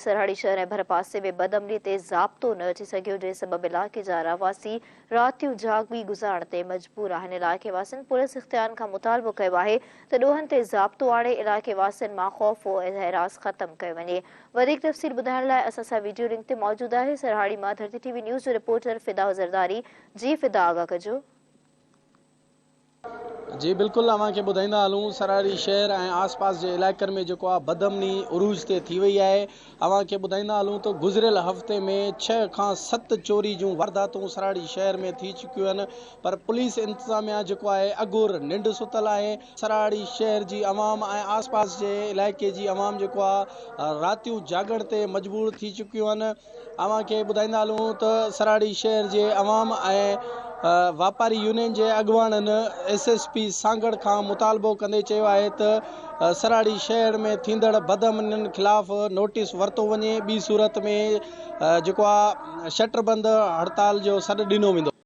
سرهاڙي شهر ۽ ڀرپاسي ۾ بدامني تي ضابطو نه اچي سگهيو، جنهن سبب علائقي جا رهواسي راتيون جاڳي گذارڻ تي مجبور آهن. علائقي واسين پوليس اختيارن کان مطالبو ڪيو آهي ته ڏوهن تي ضابطو آڻي علائقي واسين مان خوف و هراس ختم ڪيو وڃي. وڌيڪ تفصيل ٻڌائڻ لاء اسان سان ويڊيو لنڪ تي موجود آهي سرهاڙي مان ڌرتي ٽي وي نيوز جو رپورٽر فدا زرداري جي فدا آگاهه ڪجو. جي بلڪل اوهان کي ٻڌائيندا هلون سرهاڙي شهر ۽ آس پاس جي علائقن ۾ جيڪو آهي بدامني عروج تي ٿي وئي آهي اوهان کي ٻڌائيندا هلون ته گذريل هفتي ۾ ڇهه کان ست چوري جون وارداتون سرهاڙي شهر ۾ ٿي چڪيون آهن پر پوليس انتظاميا جيڪو آهي اگهور ننڊ ستل آهي سرهاڙي شهر جي عوام ۽ آس پاس جي علائقي جي عوام جيڪو آهي راتيون جاڳڻ تي مجبور ٿي چڪيون آهن اوهان کي ٻڌائيندا هلون ته سراڙي شهر جي عوام ۽ واپاري يونين جي اڳواڻن ايس ايس پي سانگهڙ کان مطالبو ڪندي چيو آهي ته سراڙي شهر ۾ ٿيندڙ بدامنين خلاف نوٽيس ورتو وڃي ٻي صورت ۾ جيڪو آ شٽر بند هڙتال جو سڏ ڏنو ويندو.